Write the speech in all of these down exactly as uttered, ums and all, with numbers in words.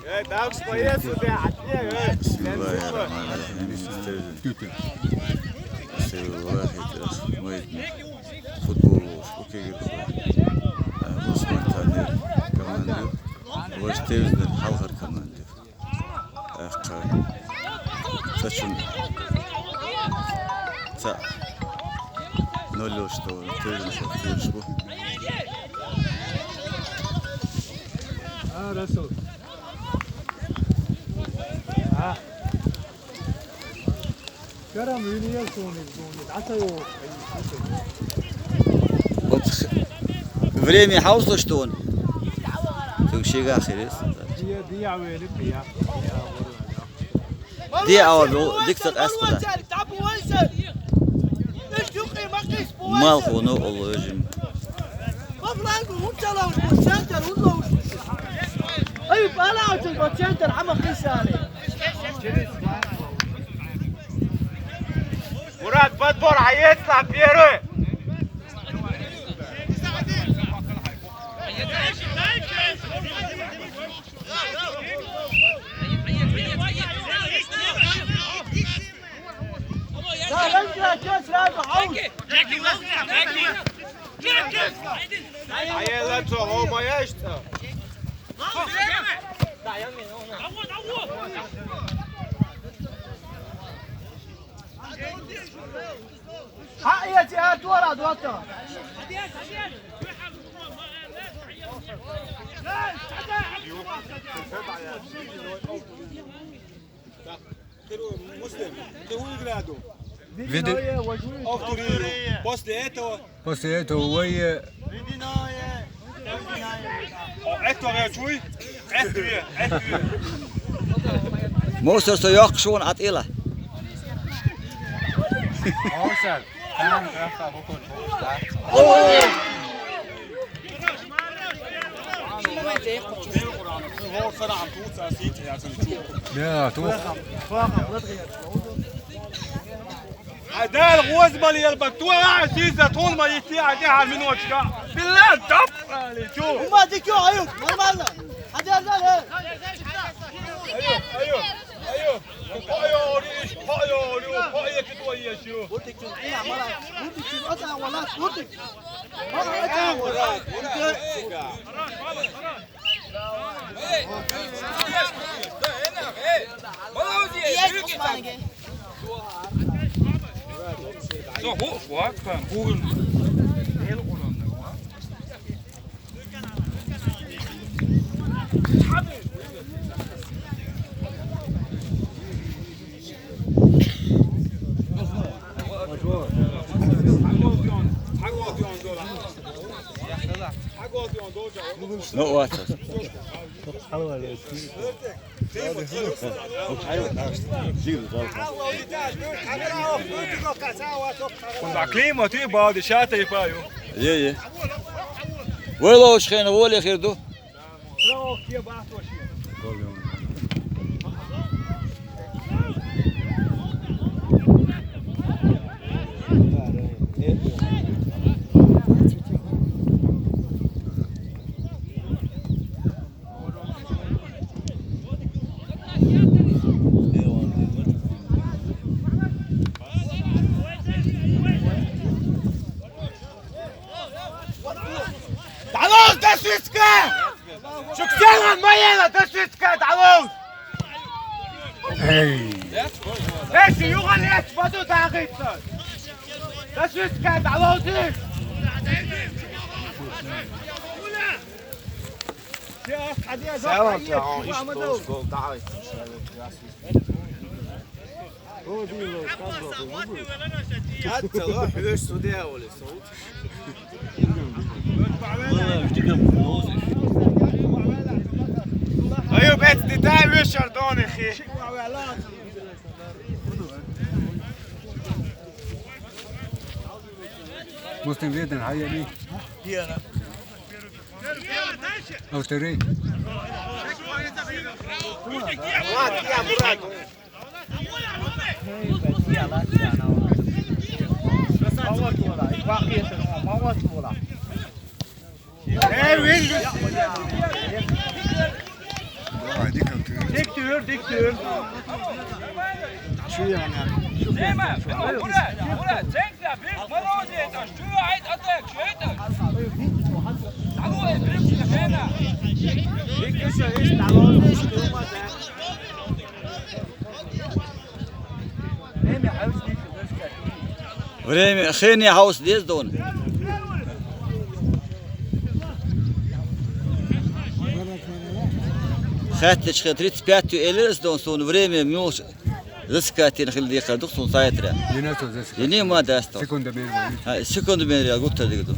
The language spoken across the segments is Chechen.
Bismillahirrahmanirrahim. Севлаи хӀетарах майдана футбол ловш окегирхой. Гусман танер команда, ваш тевзнер халхар команда. Ахка. Цачун. Ца. Ноль что, тевзен шо, тевзен шо. А, Расул. А. Карам виниел сони, сони. Ацаё. Вот время хаузло что он. Ты вообще гахерес. Дия, дия вели, дия. Дия, а вот, дикса аскуда. Мал хуну олу эжим. Ай, пала учу центр, ама хисали. Мурат, подбор, а есть на первый? Аела цо гьомаяшта. Хьа, я тебе отвора, доктор. Муслим, ты выиграл. Види- Ох, ты видел. После этого. После этого вай. О, это я чуй. Это я, это я. Мусор со йоккхуш ву атӀила. Мусор. Хьадар гӀозмали ялбак туа сиза тхуна ма йитти хьади хьар минутка. Билла даб али чу. Ума дикю аюк, нормально. Хьадар дал, э. Аюк, аюк, аюк. Хьайори иш, хьайори, хьайя китуа еш ю. Уртик чу, ина мала. Уртик чу, ата вала, уртик. Ну, вот. Климат и балди шатай паю. Е, е. Вайло шхена воле хирду. Далоз дашвицка! Шуксалан маела дашвицка, далоз! Эй! Эши юган эш баду дагъица! Дашвицка, далоз! Сяван, сяван, иш дос гол дагъица. Ай, бет, ди дай вешар дони хи. Муслим, виден, хьайя ли? Автори. Давай, иди ко Время, хене хьовса деза дона. Хаьттача хе тридцать пять элира ас дона, суна время муьлш засекать йина хила декхар ду суна сайтра. Йина ма даста. Секунда мер ваьлла. Хьа, секунда мер ваьлла гуттар дика ду.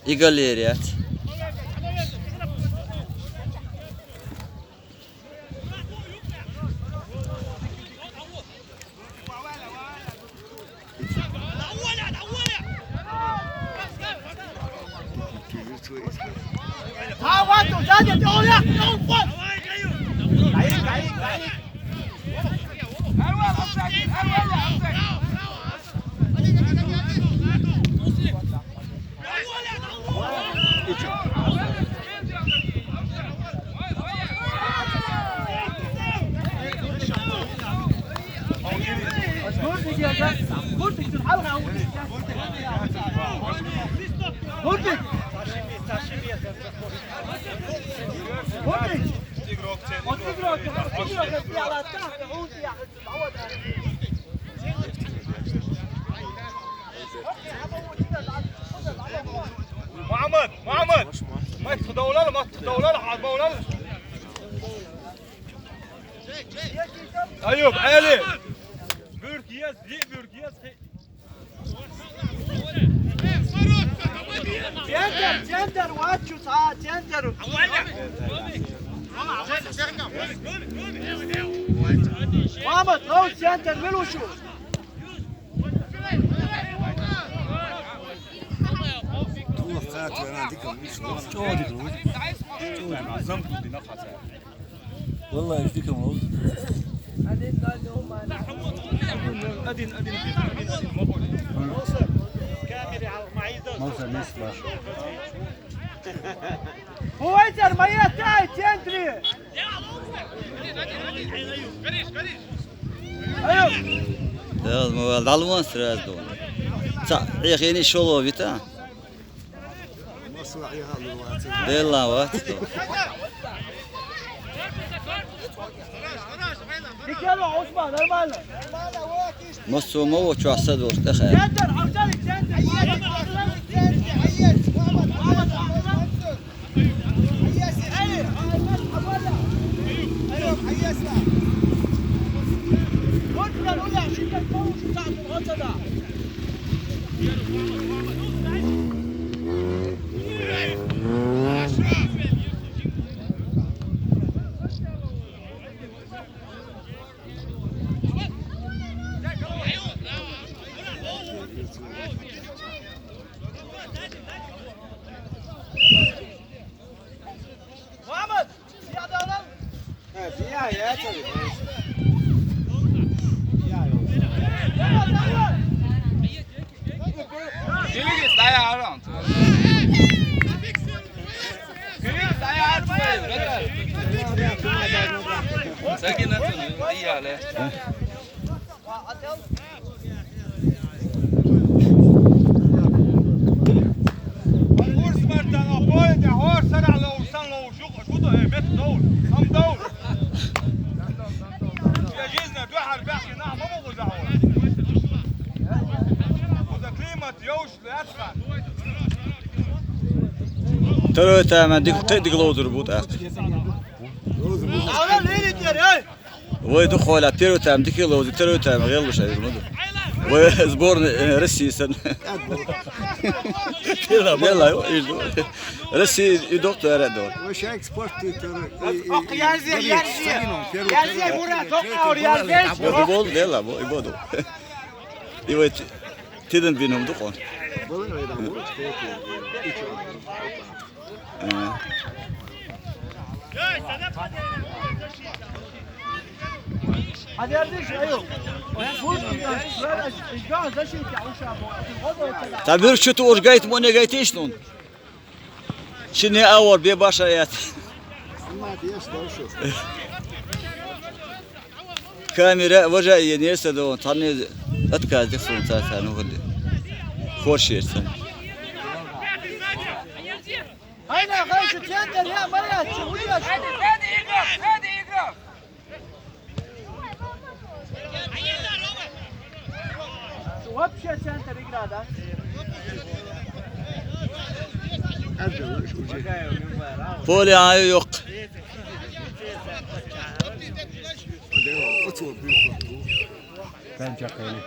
И галерия яц. Мухьаммад, Мухьаммад! Ма тхадовлал, ма тхадовлал, хьалбовлал! Аюб, Ӏели! Буьрк ез, диъ буьрк ез, хи- Центр, центр, вачу, ца, центр! Мухьаммад, лов центр, милушу! Валлахь, иш дика ма ву. Один, один, один, один, один, ма къоли. Мавса, мисла. Ху вайтар, ма еттай, центре! Дала ма вала, дӀалван сразу. Ца, хьехийна шоло вита. Делла вац. Дикело, Усман, нормально. Массо ма ву чохь са долуш тӀе хаьа. Центр, хьовсали, центр. Второй тайм дика, кхин дика ловзур бу тӀаккха. Вай ду хьола, первый тайм дика ловзу, второй тайм гӀеллуш айза ма ду. Вай сборная, э, России сан. Делла, делла, иш ду. Россия и доктор ара ду. Вай шайк спорт титара. Ярзе, ярзе. Ярзе, Мурат, доктор, ярзе. И бол, делла, бо, и боду. И вай ти-, тидан бинум ду хон. Та буьрчу ту уж гайта, моне гайтиш нун. Шинне авар бе баша яц. Kamera vaja yenirse de on tanne atkaz de son ta ta no hol. Hoş yersen. Haydi, haydi, şu center ya, Maria, şu vuruyor. Hadi, hadi, Igor, hadi, Igor. Şu вообще центр игра, да? Poli ayı yok. Bence kaynak.